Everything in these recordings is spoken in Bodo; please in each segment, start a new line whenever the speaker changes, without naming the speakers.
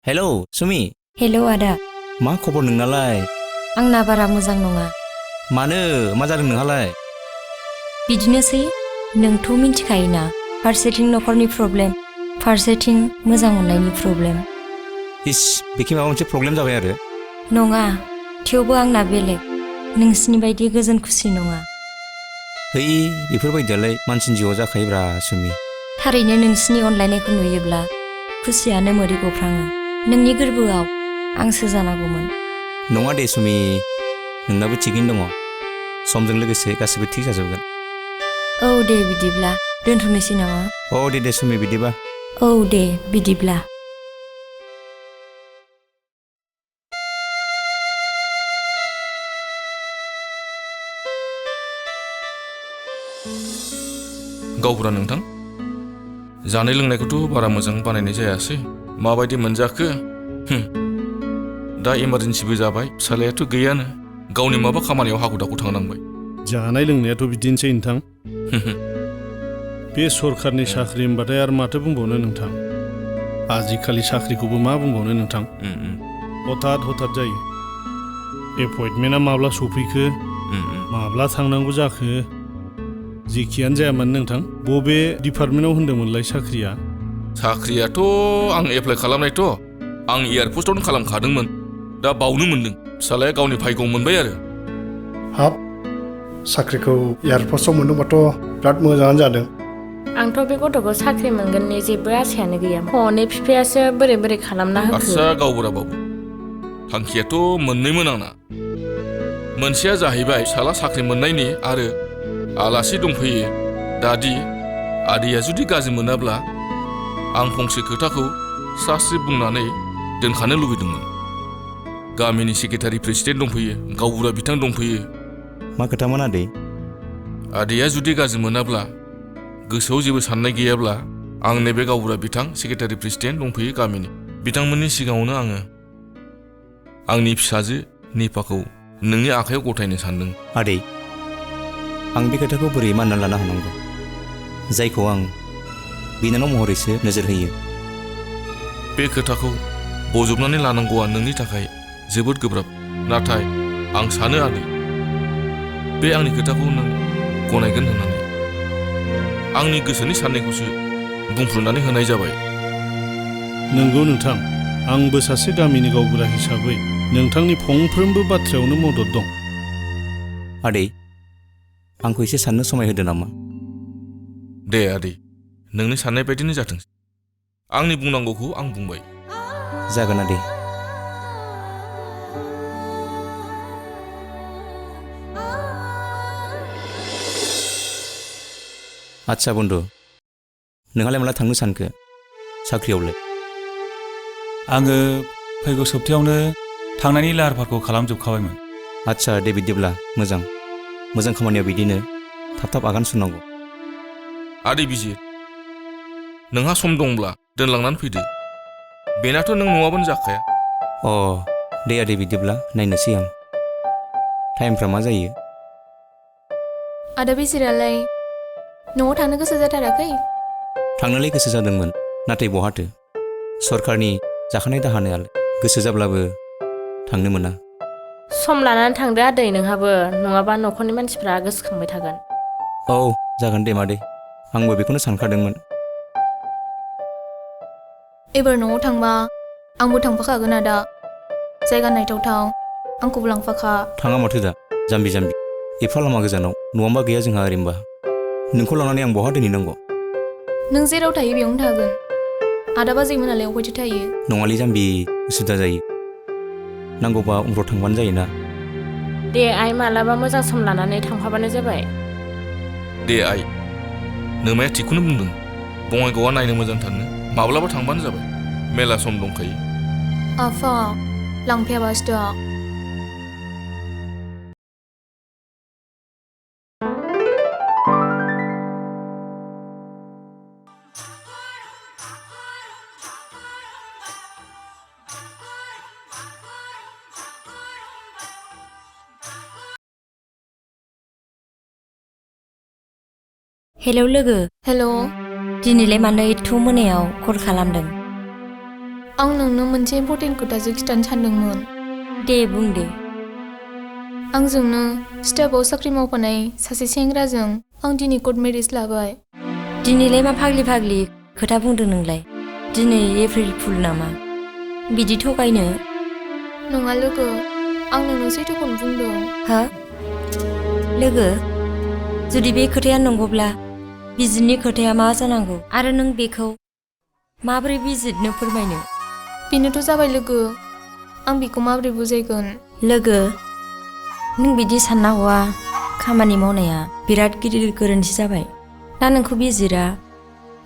हेलौ सुमि।
हेलौ आदा।
मा खबर नोंनालाय?
आंना बारा मोजां नङा।
मानो मा जादों नोंहालाय?
बिदिनोसै नोंथ' मिन्थिखायोना, फारसेथिं न'खरनि प्रब्लेम, फारसेथिं मोजां मोननायनि प्रब्लेम।
इस बेखि माबा मोनसे प्रब्लेम जाबाय आरो?
नङा, थेवबो आंना बेलेग, नोंसिनि बायदि गोजोन खुसि नङा।
है बेफोरबायदियालाय मानसिनि जिउआव जाखायोब्रा सुमि।
थारैनो नोंसिनि अनलायनायखौ नुयोब्ला खुसियानो मोदै गफ्राङो। नोंनि गोरबोआव आंसो जानांगौमोन।
नङा दे सुमि, नोंनाबो थिगैनो दङ। समजों लोगोसे गासिबो थिग जाजोबगोन।
औ दे बिदिब्ला दोनथ'नोसै नामा?
औ दे सुमि बिदिबा।
औ दे बिदिब्ला।
गावबुरा नोंथां, जानाय लोंनायखौथ' बारा मोजां बानायनाय जायासै। माबायदि मोनजाखो? दा इमारजेन्सिबो जाबाय, फिसालायाथ' गैयानो। गावनि माबा खामानियाव हाखु दाखु थांनांबाय।
जानाय लोंनायाथ' बिदिनोसै नोंथां। बे सरखारनि साख्रि होनबाथाय आरो माथो बुंबावनो नोंथां। आजिखालि साख्रिखौबो मा बुंबावनो नोंथां। हथात जायो। एपइन्टमेन्टआ माब्ला सफैखो, माब्ला थांनांगौ जाखो। जेखियानो जायामोन नोंथां, बबे डिपार्टमेन्टआव होन्दोंमोनलाय साख्रिया?
साख्रियाथ' आं एप्लाइ खालामनायथ', आं एयारपर्टआवनो खालामखादोंमोन। दा बावनो मोनदों। फिसालाया गावनि भाग्यखौ मोनबाय आरो।
हाब, साख्रिखौ एयारपर्टआव मोनदोंबाथ' बिराद मोजाङानो जादों।
आंथ' बे गथ'खौ साख्रि मोनगोननि जेबो आसायानो गैयामोन। हनै बिफायासो बोरै खालामना होखो।
आदसा गावबुरा बाबु, थांखियाथ' मोननैमोन आंना। मोनसेया जाहैबाय फिसाला साख्रि मोननायनि, आरो आलासि दंफैयो दादि आदैया जुदि गाज्रि मोनाब्ला आं फंसे खोथाखौ स्रास्रि बुंनानै दोनखानो लुबैदोंमोन। गामिनि सेक्रेटारि प्रेसिडेन्ट दंफैयो, गावबुरा बिथां दंफैयो।
मा खोथामोन आदै?
आदैया जुदि गाज्रि मोनाब्ला, गोसोआव जेबो साननाय गैयाब्ला, आं नैबे गावबुरा बिथां सेक्रेटारि प्रेसिडेन्ट दंफैयो गामिनि, बिथांमोननि सिगाङावनो आङो आंनि फिसाजो निफाखौ नोंनि आखायाव गथायनो सानदों।
आदै, आं बे खोथाखौ बोरै मानना लानो हानांगौ, जायखौ आं बिनानाव महरैसो नोजोर होयो।
बे खोथाखौ बजबनानै लानांगौआ नोंनि थाखाय जोबोद गोब्राब। नाथाय आं सानो आदै, बे आंनि खोथाखौ नों गनायगोन होननानै। आंनि गोसोनि साननायखौसो बुंफ्रुनानै होनाय जाबाय।
नंगौ नोंथां, आंबो सासे गामिनि गावबुरा हिसाबै नोंथांनि फंफ्रोमबो बाथ्रायावनो मदद दं।
आदै, आंखौ एसे साननो समाय होदो नामा?
दे आदै, नोंनि साननाय बायदिनो जाथों। आंनि बुंनांगौखौ आं बुंबाय।
जागोन आदै। आदसा बन्दु, नोंहालाय माला थांनो सानखो साख्रियावलाय?
आङो फैगौ सप्तायावनो थांनायनि लाहार फाहारखौ खालामजोबखाबायमोन।
आदसा दे बिदिब्ला मोजां खामानियाव बिदिनो थाब आगान सुरनांगौ।
आदै बिजिर, नोंहा सम दंब्ला दोनलांनानै फैदो। बेनाथ' नों नङाबानो जाखाया।
दे आदै बिदिब्ला नायनोसै आं टाइमफ्रा मा जायो।
आदा बिजिरालाय न'आव थांनो गोसो जाथाराखै?
थांनोलाय गोसो जादोंमोन, नाथाय बहाथो। सरकारनि जाखानाय दाहानायालाय गोसो जाब्लाबो थांनो मोना।
सम लानानै थांदो आदै नोंहाबो, नङाबा न'खरनि मानसिफ्रा गोसोखांबाय थागोन।
औ जागोन दे मादै, आंबो बेखौनो सानखादोंमोन।
एबार न'आव थांबा आंबो थांफाखागोन आदा। जायगा नायथावथाव, आंखौबो लांफाखा।
थाङा माथो दा, जाम्बि एफा लामा गोजानाव न'आंबा गैया जोंहा ओरैनोबा। नोंखौ लानानै आं बहा दोनहैनांगौ?
नों जेराव थायो बेयावनो थागोन। आदा बाजैमोनालाय अबायथो थायो?
नङालै जाम्बि, उसुबिदा जायो। नांगौबा उमराव थांबानो जायोना।
दे आइ, मालाबा मोजां सम लानानै थांफाबानो जाबाय।
दे आइ, नोमाया थिगखौनो बुंदों। बङाइगावआ नायनो मोजांथारनो, माब्लाबा थांबानो जाबाय, मेला सम दंखायो।
आफा, लांफैयाबासो दा।
हेलौ लोगो।
हेल'।
दिनैलाय मानो एथ' मोनायाव कल खालामदों?
आं नोंनो मोनसे इम्पर्टेन्ट खोथासो खिथानो सानदोंमोन।
दे बुं दे।
आंजोंनो स्टाफआव साख्रि मावफानाय सासे सेंग्राजों आं दिनै कर्ट मेरिज लाबाय।
दिनैलाय मा फाग्लि फाग्लि खोथा बुंदों नोंलाय? दिनै एप्रिल फुल नामा? बिदि थगायनो?
नङा लोगो, आं नोंनो सैथोखौनो बुंदों।
हा? लोगो, जुदि बे खोथाया नंगौब्ला बिजितनि खोथाया मा जानांगौ आरो नों बेखौ माबोरै बिजितनो फोरमायनो?
बेनोथ' जाबाय लोगो, आं बेखौ माबोरै बुजायगोन?
लोगो, नों बिदि सानना हवा खामानि मावनाया बिराद गिदिर गोरोन्थि जाबाय। ना नोंखौ बिजिरा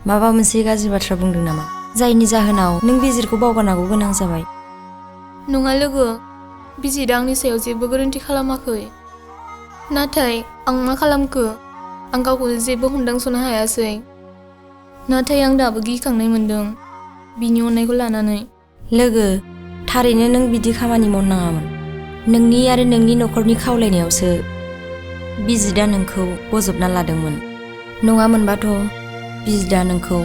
माबा मोनसे गाज्रि बाथ्रा बुंदों नामा? जायनि जाहोनाव नों बिजिरखौ बावगारनांगौ गोनां जाबाय।
नङा लोगो, बिजितआ आंनि सायाव जेबो गोरोन्थि खालामाखै। नाथाय आं मा खालामखो? आं गावखौनो जेबो हमदांस'नो हायासै। नाथाय आं दाबो गिखांनाय मोनदों बिनि अननायखौ लानानै।
लोगो, थारैनो नों बिदि खामानि मावनाङामोन। नोंनि आरो नोंनि न'खरनि खावलायनायावसो बिजितआ नोंखौ बजबना लादोंमोन। नङामोनबाथ' बिजितआ नोंखौ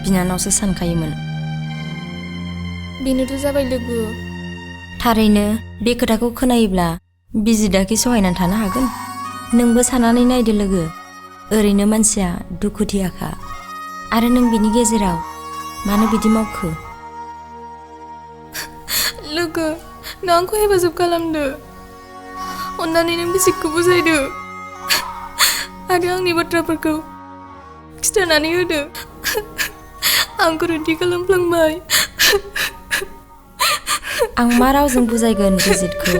बिनानावसो सानखायोमोन।
बेनोथ' जाबाय लोगो।
थारैनो बे खोथाखौ खोनायोब्ला बिजितआखि सहायनानै थानो हागोन? नोंबो साननानै नायदो लोगो, ओरैनो मानसिया दुखुथियाखा आरो नों बिनि गेजेराव मानो बिदि मावखो?
लोगो, नों आंखौ हेफाजाब खालामदो। अन्नानै नों बिजितखौ बुजायदो आरो आंनि बाथ्राफोरखौ खिथानानै होदो। आं गोरोन्थि खालामफ्लांबाय।
आं मा रावजों बुजायगोन बिजितखौ,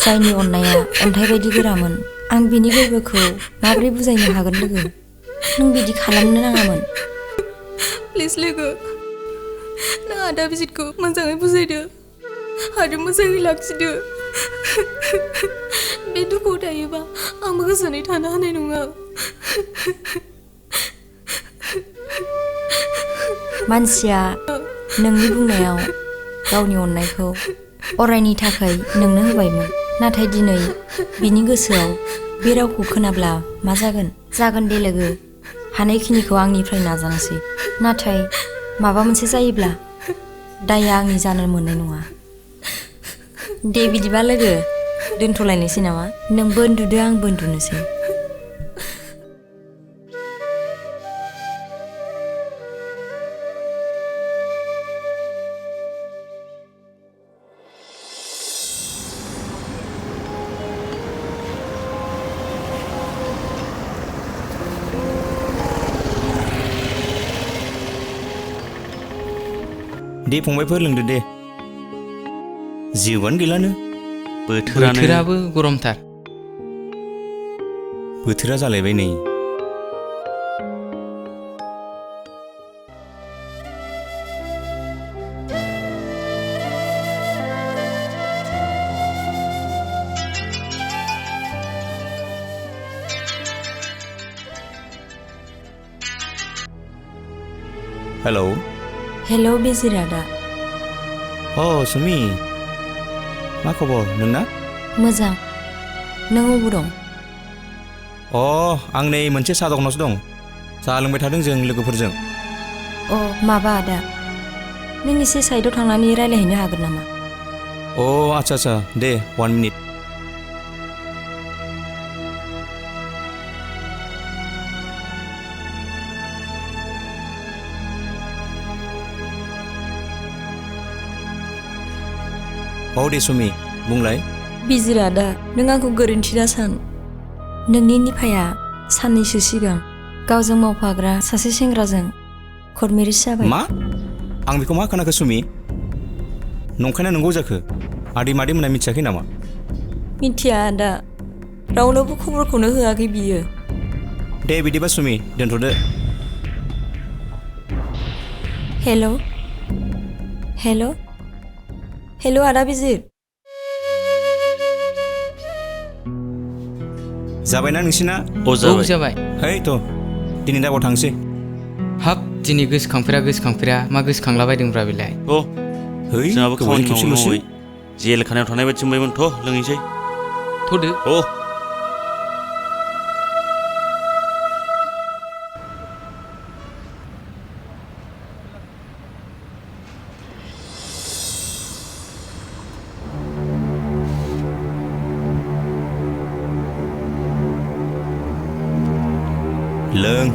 जायनि अननाया अन्थाइ बायदि गोरामोन? आं बिनि गोरबोखौ माबोरै बुजायनो हागोन लोगो? नों बिदि खालामनो नाङामोन।
प्लिज लोगो, नों आदा बिजितखौ मोजाङै बुजायदो आरो मोजाङै लाखिदो। बे दुखुआव थायोबा आंबो गोजोनै थानो हानाय नङा।
मानसिया नोंनि बुंनायाव गावनि अननायखौ अरायनि थाखाय नोंनो होबायमोन, नाथाय दिनै बिनि गोसोआव बे रावखौ खोनाब्ला मा जागोन? जागोन दे लोगो, हानायखिनिखौ आंनिफ्राय नाजानोसै। नाथाय माबा मोनसे जायोब्ला दाया आंनि जानो मोननाय नङा। दे बिदिबा लोगो, दोनथ'लायनोसै नामा? नोंबो उन्दुदो, आंबो उन्दुनोसै।
दे फंबायफोर, लोंदो दे। जिउआनो गैलानो।
बोथोराबो गरमथार।
बोथोरा जालायबाय नै। हेलौ।
हेलौ बिजिर आदा।
सुमि, मा खबर नोंना?
मोजां। नों अबाव दं?
आं नै मोनसे साहा दखानावसो दं। साहा लोंबाय थादों जों लोगोफोरजों।
माबा आदा, नों एसे साइडआव थांनानै रायज्लायहैनो हागोन नामा?
आच्छा दे, 1 मिनिट। दे सुमि, बुंलाय।
बिजिर आदा, नों आंखौ गोरोन्थि दा सान। नोंनि निफाया साननैसो सिगां गावजों मावफाग्रा सासे सेंग्राजों कर्ट मेरिज जाबाय।
मा? आं बेखौ मा खोनाखो सुमि? नंखायना नंगौ जाखो? आदै मादै मोनहा मिथियाखै नामा?
मिथिया आदा, रावनोबो खबरखौनो होआखै बियो।
दे बिदिबा सुमि, दोनथ'दो।
हेल' आदा बिजिर।
जाबायना नोंसिना?
जाबाय।
दिनै दाबाव थांसै।
हाब, दिनै गोसोखांफेरा मा गोसोखांलाबायदोंब्रा बेलाय?
जोंहाबो खामानि मावै जेल खानायाव थानाय बायदि मोनबायमोनथ', लोङैसै।
थ'दो।
लों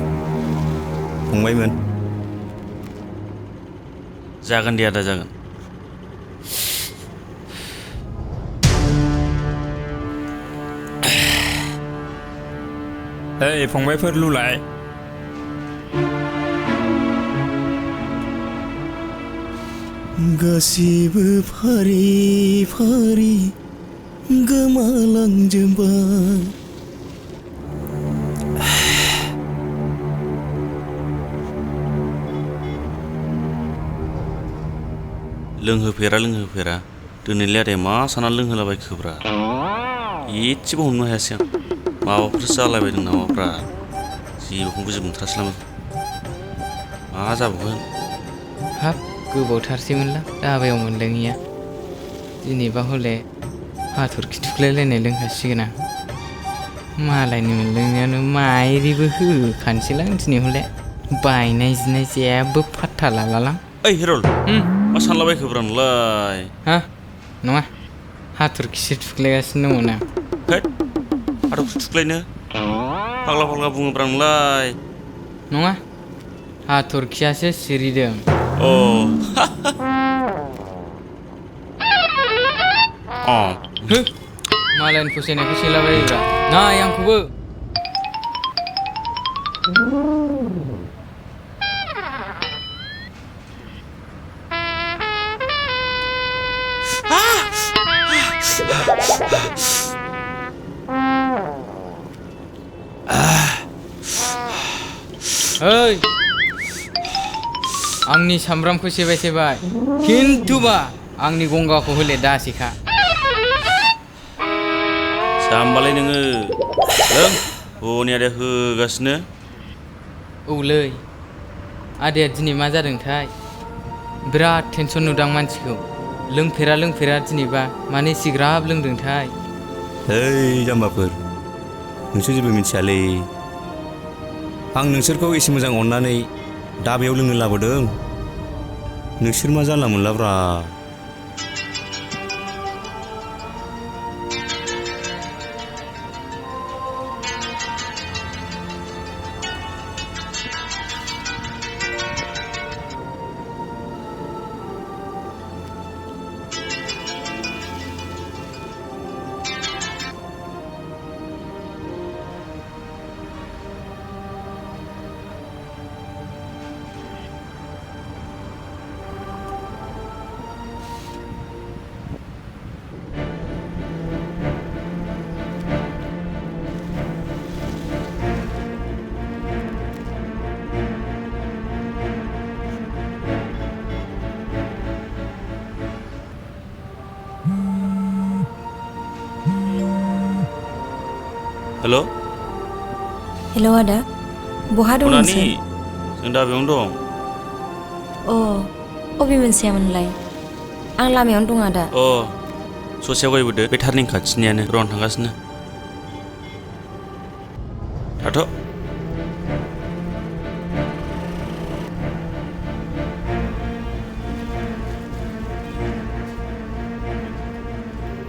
फंबायमोन।
जागोन दे आदा जागोन।
ओइ फंबायफोर लुलाय।
गासिबो फारि फारि गोमालांजोबबाय।
लोंहोफेरा दिनैलाय आदाया मा साना लोंहोलाबायखोब्रा एसेबो हमनो हायासै आं। माबाफोर जालायबायदों नामाब्रा जेबोखौनो बुजि मोनथारासैलां मा जाबावगोन।
हाब गोबावथारसैमोनला दाबायाव मोनलोङिया दिनैबा हले हाथरखि थुख्लायलायनाय लोंखासिगोन आं। मालायनि मोनलोंनायावनो माइरिबो होखानोसैलां दिनै हले बायनाय जिनाय जेबो फात्ता लालालां।
ओइ हिरल मा सानलाबायखोब्रा नोंलाय?
हा नङा हाथरखिसो थुख्लायगासिनो दंमोन आं।
हैद हाथरखि थुख्लायनो फाग्ला बुङोब्रा नोंलाय?
नङा हाथरखियासो सिरिदों।
अ
मालायनि फसायनायखौ सेलाबायोब्रा नाय आंखौबो। ओइ आंनि सामब्रामखौ सेबाय खिन्थुबा आंनि गंगाखौ हले दासेखा।
जाम्बालाय नोङो लों हनै आदाया होगासिनो।
औलै आदाया दिनै मा जादोंथाय बिराद टेनसन नुदां मानसिखौ। लोंफेरा दिनैबा मानो एसेग्राब लोंदोंथाय?
ओइ जाम्बाफोर नोंसोर जेबो मिथियालै। आं नोंसोरखौ एसे मोजां अननानै दाबायाव लोंनो लाबोदों। नोंसोर मा जानला मोनलाब्रा।
हेल'
हेल' आदा बहा दं नोंसोर?
जों दाबायावनो दं।
अ अबे मोनसेयामोनलाय? आं लामायावनो दं आदा।
अ ससेयाव गायबोदो बे टार्निं खाथिनियानो रन थांगासिनो। थाथ'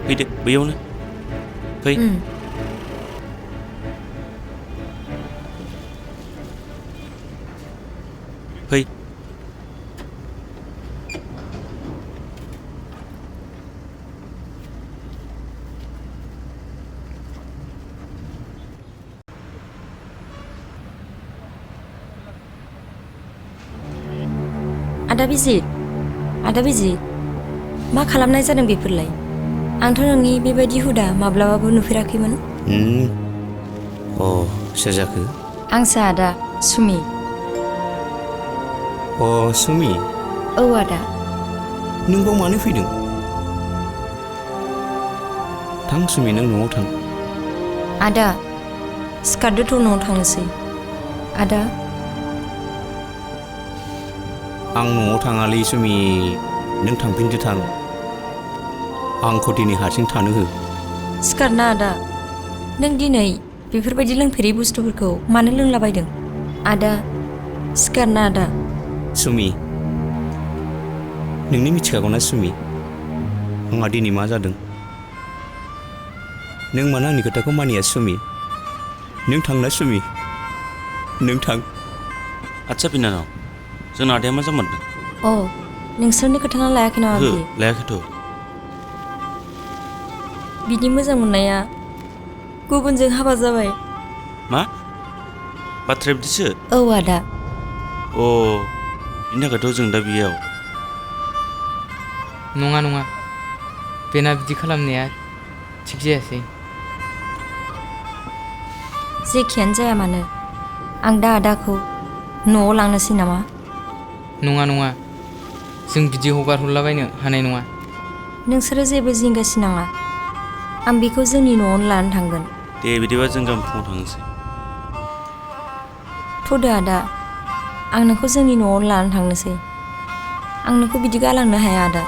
फैदो बैयावनो फै। फै
आदा बिजि मा खालामनाय जादों बेफोरलाय? आंथ' नोंनि बेबायदि हुदा माब्लाबाबो नुफेराखैमोन।
अ सोर जाखो?
आंसो आदा सुमि।
अ सुमि।
औ आदा।
नों बाव मानो फैदों? थां सुमि नों न'आव थां।
आदा सिखारदोथ' न'आव थांनोसै। आदा
आं न'आव थाङालै सुमि नों थांफिनदो थां। आंखौ दिनै हारसिं थानो हो।
सिखारना आदा नों दिनै बेफोरबायदि लोंफेरै बुस्थुफोरखौ मानो लोंलाबायदों? आदा सिखारना आदा।
सुमि नोंनि मिथिखागौना सुमि आंहा दिनै मा जादों? नों मानो आंनि खोथाखौ मानिया सुमि? नों थांना सुमि नों थां।
आदसा बिनानाव जोंना आदाया मा जामारदों?
अ नोंसोरनि खोथाना लायाखै नामा
ओहो
बिदि?
लायाखैथ'।
बिनि मोजां मोननाया गुबुनजों हाबा जाबाय।
मा बाथ्राया बिदिसो?
औ आदा।
अ बिनि थाखायथ' जों दा बेयाव।
नङा नङा बेना बिदि खालामनाया थिग जायासै।
जेखियानो जाया मानो आं दा आदाखौ न'आव लांनोसै नामा?
नङा नङा जों बिदि हगार हरलाबायनो हानाय नङा।
नोंसोरो जेबो जिंगासिनाङा आं बेखौ जोंनि न'आवनो लानानै थांगोन।
दे बिदिबा जों गाबोन फुङाव थांनोसै।
थ'दो आदा आं नोंखौ जोंनि न'आवनो लानानै थांनोसै। आं नोंखौ बिदि गालांनो हाया आदा।